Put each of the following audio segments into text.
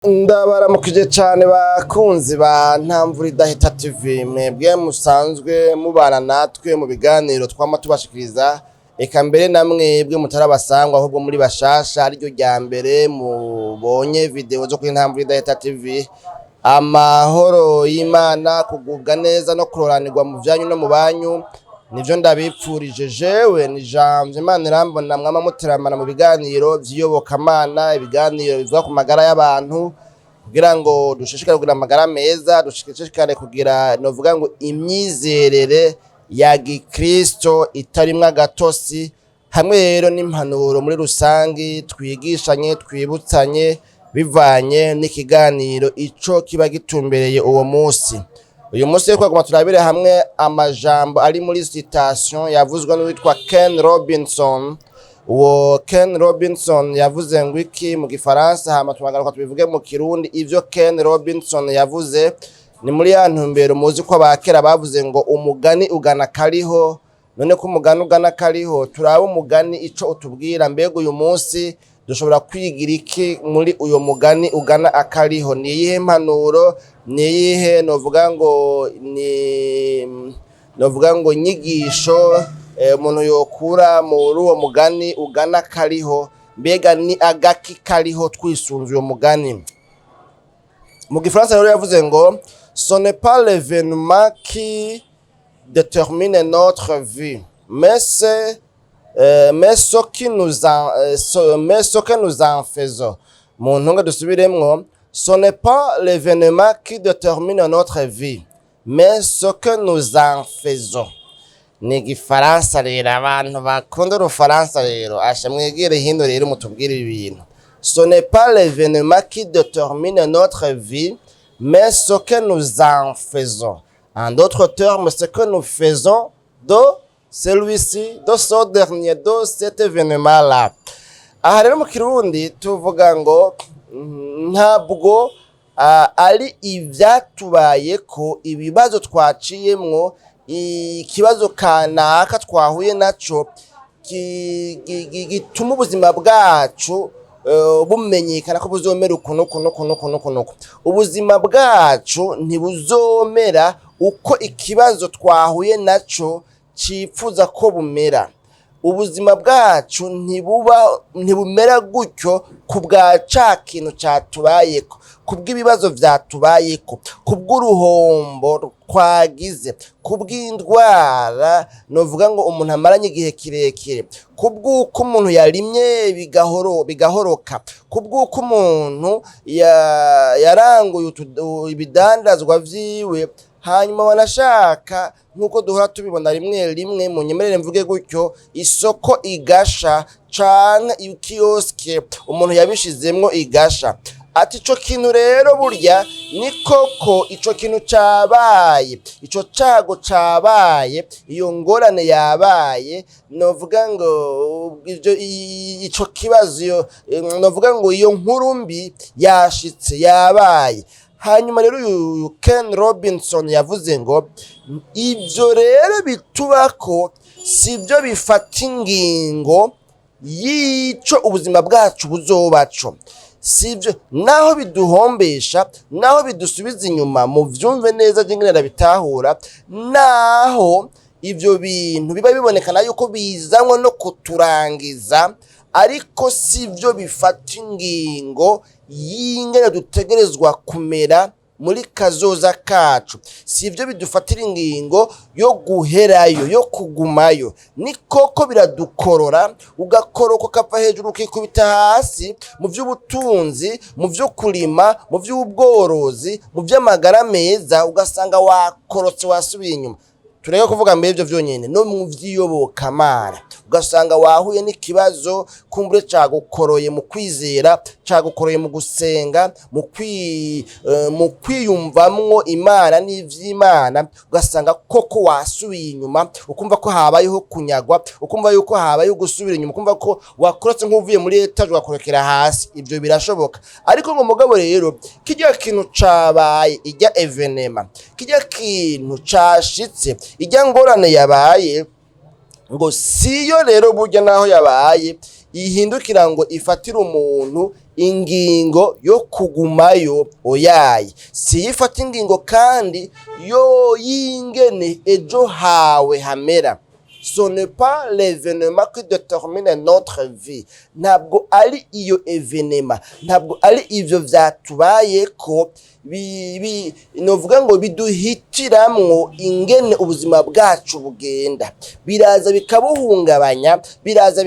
Ndabaramukije cane bakunzi ba Ntamvura Idahita TV, mwebwe musanzwe mubana natwe mu biganiro twama tubashikiriza, eka mbere na mwebwe mutarabasangwa ahubwo muri bashasha ariryo rya mbere mubonye video zo kuri Ntamvura Idahita TV. Amahoro y'Imana, kugubwa neza no kuroranirwa mu vyanyu no mu banyu nivyo ndabipfurije. Jewe ni Janvier Imana irambona, mwama muteramana mu biganiro vy'iyobokamana, ibiganiro bivuga ku magara y'abantu kugira ngo dushishikare kugira amagara meza, dushishikare kugira novuga ngo imyizerere ya gikristo itarimwo agatosi, hamwe rero n'impanuro muri rusangi twigishanye, twibutsanye bivanye n'ikiganiro ico kiba gitumbereye uwo musi. Uyu munsi rero twagomba turabire hamwe amajambo ari muri citation yavuzwe n'uwitwa Ken Robinson. Uwo Ken Robinson yavuze ngo iki mu gifaransa, hama turagaruka tubivuge mu kirundi. Ivyo Ken Robinson yavuze ni muri ya ntumbero muzi ko abakera bavuze ngo umugani ugana kariho. None ko umugani ugana kariho, turabe umugani ico utubwira. Mbega uyu munsi dushobora kwigira iki muri uyo mugani ugana akariho? Ni iyihe mpanuro, ni iyihe novuga ngo ni novuga ngo nyigisho umuntu yokura muri uwo mugani ugana kariho? Mbega ni agaki kariho twisunze uyo mugani? Mu gifaransa rero yavuze ngo: "Ce n'est pas l'événement qui détermine notre vie, mais ce que nous en faisons." Mu ntunga dusubiremwo: "Ce n'est pas l'événement qui détermine notre vie, mais ce que nous en faisons." Ni igifaransa rero, abantu bakunda urufaransa rero asha mwegere hino rero mutubwire ibintu. "Ce n'est pas l'événement qui détermine notre vie, mais ce que nous en faisons." En d'autres termes, ce que nous faisons de celui-ci, de ce dernier, de cet événement-là. Aha rero mu kirundi tuvuga ngo ntabwo ari ivyatubayeko, ibibazo twaciyemwo, ikibazo kanaka twahuye naco gituma ubuzima bwacu bumenyekana ko buzomera uku nuku nuku nuku nuku nuku. Ubuzima bwacu ntibuzomera uko ikibazo twahuye naco cipfuza ko bumera. Ubuzima bwacu ntibuba, ntibumera gutyo ku bwa ca kintu catubayeko, ku bw'ibibazo vyatubayeko, ku bw'uruhombo twagize, ku bw'indwara novuga ngo umuntu amaranye igihe kirekire, ku bw'uko umuntu yarimye bigahoro bigahoroka, ku bw'uko umuntu yaranguye ibidandazwa vyiwe, hanyuma wanashaka nk'uko duhora tubibona rimwe rimwe, mu nyemerere mvuge gutyo, isoko igasha canke ikioske umuntu yabishizemwo igasha. Ati ico kintu rero burya ni koko ico kintu cabaye, ico cago cabaye, iyo ngorane yabaye, novuga ngo ivyo ico kibazo, iyo novuga ngo iyo nkuru mbi yashitse, yabaye. Hanyuma rero uyu Ken Robinson yavuze ngo ivyo rero bitubako sivyo bifata ingingo y'ico ubuzima bwacu buzobaco, sivyo. Naho biduhombesha, naho bidusubiza inyuma, mu vyumve neza ingene ndabitahura, naho ivyo bintu biba bibonekana yuko bizanwa no kuturangiza, ariko sivyo bifata ingingo y'ingene dutegerezwa kumera muri kazoza kacu, sivyo bidufatira ingingo yo guherayo, yo kugumayo. Ni koko biradukorora, ugakoroka ukava hejuru ukikubita hasi mu vy'ubutunzi, mu vyo kurima, mu vy'ubworozi, mu vy'amagara meza, ugasanga wakorotse, wasubiye inyuma. Tureke kuvuga mbere ivyo vyonyene, no mu vy'iyobokamana ugasanga wahuye n'ikibazo, kumbure cagukoroye mu kwizera, cagukoroye mu gusenga, mu kwiyumvamwo Imana n'ivy'Imana, ugasanga koko wasubiye inyuma, ukumva ko habayeho kunyagwa, ukumva yuko habayeho gusubira inyuma, ukumva ko wakorotse nk'uvuye muri étage ugakorokera hasi. Ivyo birashoboka. Ariko ngo mugabo rero kirya kintu cabaye, irya événement, kirya kintu cashitse, irya ngorane yabaye, ngo siyo rero burya naho yabaye ihindukira ngo ifatire umuntu ingingo y'ingene azobaho. ingingo yo kugumayo, oyaye, siyo ifata ingingo kandi yo y'ingene ejo hawe hamera. Ce n'est pas l'événement qui détermine notre vie. Ntabwo ari iyo événement, ntabwo ari ivyo vyatubayeko novuga ngo biduhitiramwo ingene ubuzima bwacu bugenda. Biraza bikabuhungabanya, biraza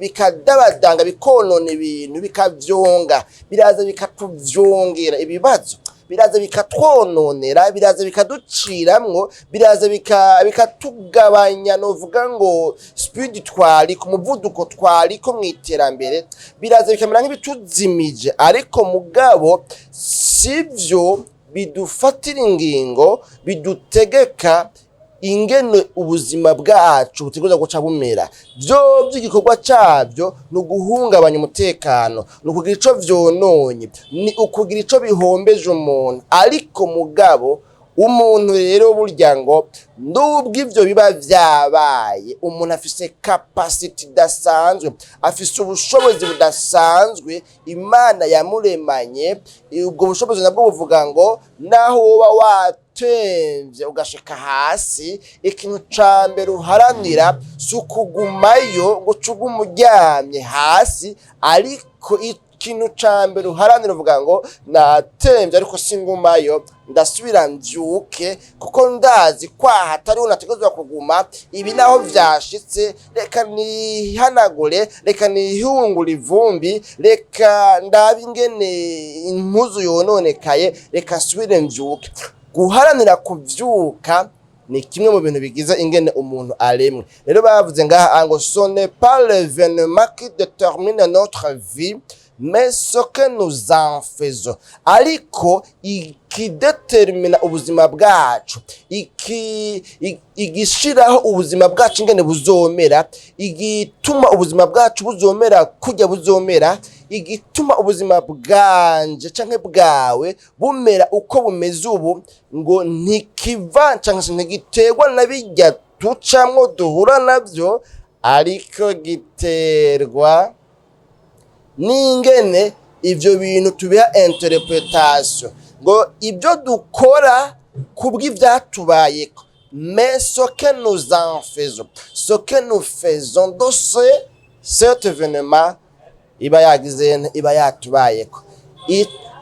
bikadabadanga, bikonona ibintu, bikavyonga, biraza bikatuvyongera ibibazo, biraza bikatwononera, biraza bikaduciramwo, biraza bikatugabanya, novuga ngo speed twari ku muvuduko twariko mu iterambere, biraza bikamera nk'ibituzimije. Ariko mugabo sivyo bidufatira ingingo, bidutegeka ingene ubuzima bwacu butegerezwa guca bumera. Vyo vy'igikorwa cavyo ni uguhungabanya umutekano, ni ukugira ico vyononye, ni ukugira ico bihombeje umuntu. Ariko mugabo umuntu rero burya ngo nubwo ivyo biba vyabaye, umuntu afise capacité idasanzwe, afise ubushobozi budasanzwe Imana yamuremanye. Ubwo bushobozi nabwo buvuga ngo naho woba watemvye ugashika hasi, ikintu ca mbere uharanira si ukugumayo ngo uce uguma uryamye hasi, ariko ikintu ca mbere uharanira uvuga ngo natemvye ariko singumayo, ndasubira mvyuke, kuko ndazi kwaha atariho nategerezwa kuguma. Ibi naho vyashitse, reka nihanagure, reka nihungure ivumbi, reka ndabe ingene impuzu yononekaye, reka nsubire mvyuke. Guharanira kuvyuka ni kimwe mu bintu bigize ingene umuntu aremwe. Rero bavuze ngaha ngo ce n'est pas l'événement qui détermine notre vie, mais ce que nous en faisons. Ariko ikidetermina ubuzima bwacu, igishiraho ubuzima bwacu ingene buzomera, igituma ubuzima bwacu buzomera kurya buzomera, igituma ubuzima bwanje canke bwawe bumera uko bumeze ubu, ngo ntikiva canke se ntigiterwa na birya ducamwo duhura navyo, ariko giterwa n'ingene ivyo bintu tubiha interprétation, ngo ibyo dukora kubw'ivyatubayeko, mais ce que nous en faisons, ce que nous faisons de cet événement iba yagize, iba yatubayeko.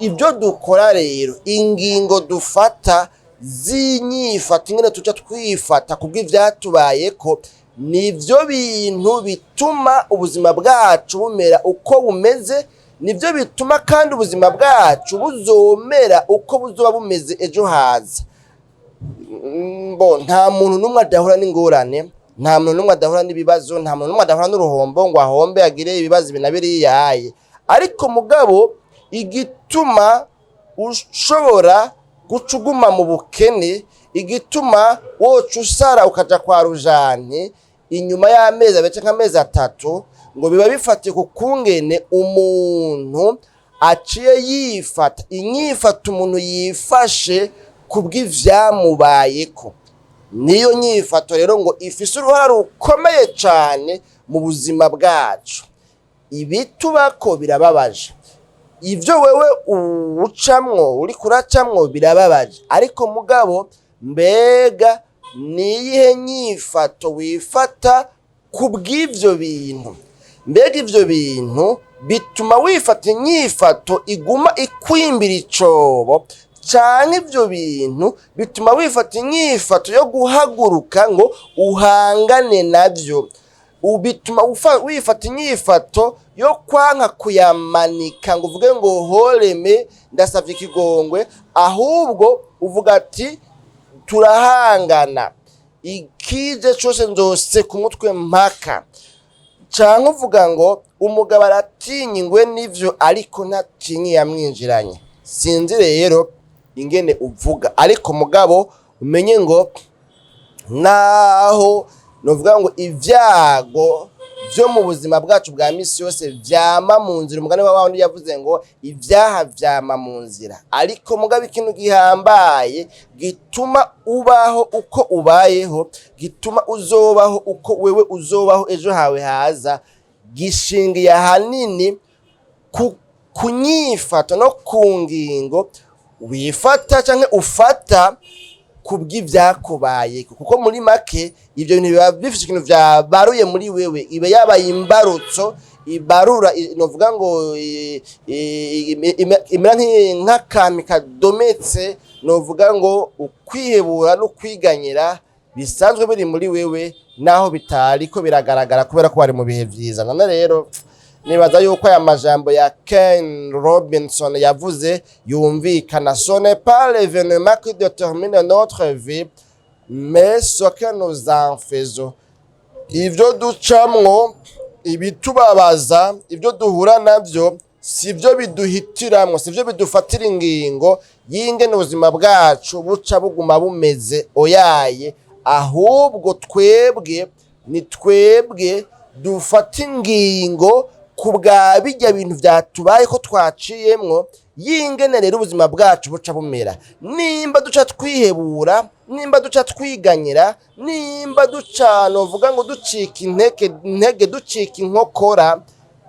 Ibyo dukora rero, ingingo dufata z'inyifata, ingene tuca twifata kubw'ivyatubayeko, nivyo bintu bituma ubuzima bwacu bumera uko bumeze, nivyo bituma kandi ubuzima bwacu buzomera uko buzoba bumeze ejo haza. Bo nta muntu n'umwe adahura n'ingorane, nta muntu n'umwe adahura n'ibibazo, nta muntu n'umwe adahura n'uruhombo ngo ahombe, agire ibibazo ibi na biriya. Ariko mugabo igituma ushobora guca uguma mu bukene, igituma woca usara ukaja kwa rujani inyuma y'amezi 2 canke amezi 3, ngo biba bifatiye ku kungene umuntu aciye yifata, inyifata umuntu yifashe kubw'ivyamubayeko. Niyo nyifato rero ngo ifise uruhara rukomeye cane mu buzima bwacu. Ibitubako birababaje, ivyo wewe ucamwo, uriko uracamwo birababaje, ariko mugabo mbega niyihe nyifato wifata kubw'ivyo bintu? Mbega ivyo bintu bituma wifata inyifato iguma ikwimbira icobo, canke ivyo bintu bituma wifata inyifato yo guhaguruka ngo uhangane navyo? Bituma wifata inyifato yo kwanka kuyamanika ngo uvuge ngo horeme ndasavye ikigongwe, ahubwo uvuga ati turahangana, ikije cose nzoseka umutwe mpaka? Canke uvuga ngo umugabo aratinya ingwe nivyo, ariko ntatinya iyamwinjiranye? Sinzi rero ingene uvuga, ariko mugabo umenye ngo naho novuga ngo ivyago vyo mu buzima bwacu bwa misi yose vyama mu nzira, umugani wa wundi yavuze ngo ivyaha vyama mu nzira, ariko mugabo ikintu gihambaye gituma ubaho uko ubayeho, gituma uzobaho uko wewe uzobaho ejo hawe haza, gishingiye ahanini ku nyifato no ku ngingo wifata canke ufata kubw'ivyakubayeko. Kuko muri make ivyo bintu biba bifise ikintu vyabaruye muri wewe, iba yabaye imbarutso ibarura, novuga ngo imera nk'akami kadometse, novuga ngo ukwihebura no kwiganyira bisanzwe biri muri wewe, naho bitariko biragaragara kubera ko wari mu bihe vyiza. None rero nibaza yuko aya majambo ya Ken Robinson yavuze yumvikana: "Ce n'est pas l'événement qui détermine notre vie, mais ce que nous en faisons." Ivyo ducamwo, ibitubabaza, ibyo duhura navyo, sivyo biduhitiramwo, sivyo bidufatira ingingo y'ingene ubuzima bwacu buca buguma bumeze, oyaye. Ahubwo twebwe ni twebwe dufata ingingo ku bwa bijya bintu vyatubaye ko twaciyemwo, y'ingene rero ubuzima bwacu buca bumera. Nimba duca twihebura, nimba duca twiganyira, nimba duca, novuga ngo ducika intege, ducika inkokora,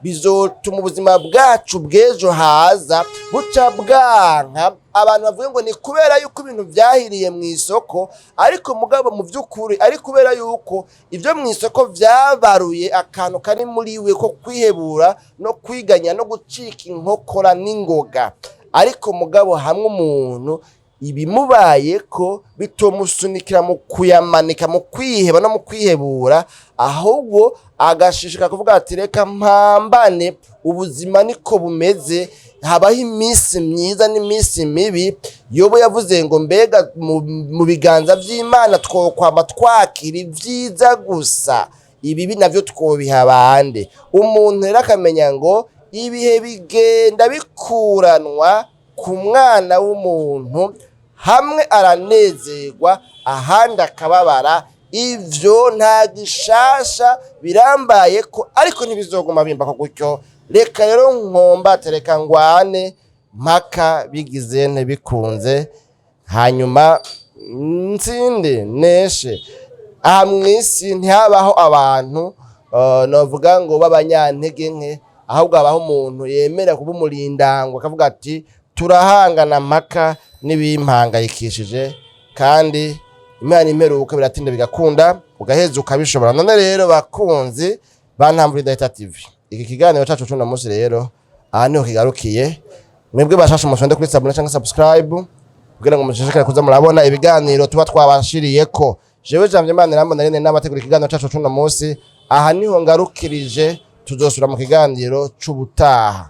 bizotuma ubuzima bwacu bw'ejo haza buca bwanka. Abantu bavuga ngo ni kubera yuko ibintu vyahiriye mu isoko, ariko mugabo mu vy'ukuri ari kubera yuko ibyo mu isoko vyabaruye akantu kari muri we ko kwihebura no kwiganya no gucika inkokora n'ingoga. Ariko mugabo hamwe umuntu ibimubaye ko bitomusunikira mu kuyamanika, mu kwiheba no mu kwihebura, ahubwo agashishika kuvuga ati: "Reka mpambane, ubuzima niko bumeze, habaho iminsi myiza n'iminsi mibi." Yobo yavuze ngo: "Mbega mu biganza vy'Imana twokwama twakira ibyiza gusa, ibibi navyo twobiha bande?" Umuntu rero akamenya ngo ibihe bigenda bikuranwa ku mwana w'umuntu, hamwe aranezerwa, ahandi akababara. Ivyo nta gishasha birambaye ko, ariko ntibizoguma bimbako gutyo. Reka rero nkombate, reka ngwane mpaka bigize ntibikunze, hanyuma nsinde neshe. Aha mw'isi ntihabaho abantu novuga ngo b'abanyantege nke, ahubwo habaho umuntu yemera kuba umurindango, akavuga ati: "Turahangana mpaka n'ibimpangayikishije, kandi Imana imperuka biratinda bigakunda, ugaheza ukabishobora." None rero bakunzi ba Ntamvura Idahita TV, iki kiganiro cacu c'uno munsi rero aha niho kigarukiye. Mwebwe bashasha, musonde kuri s'abonner cyangwa subscribe kugira ngo mushishikare kuza murabona ibiganiro tuba twabashiriyeko. Jewe Jambo Imana irambona rene n'abategura ikiganiro cacu c'uno munsi, aha niho ngarukirije. Tuzosubira mu kiganiro c'ubutaha.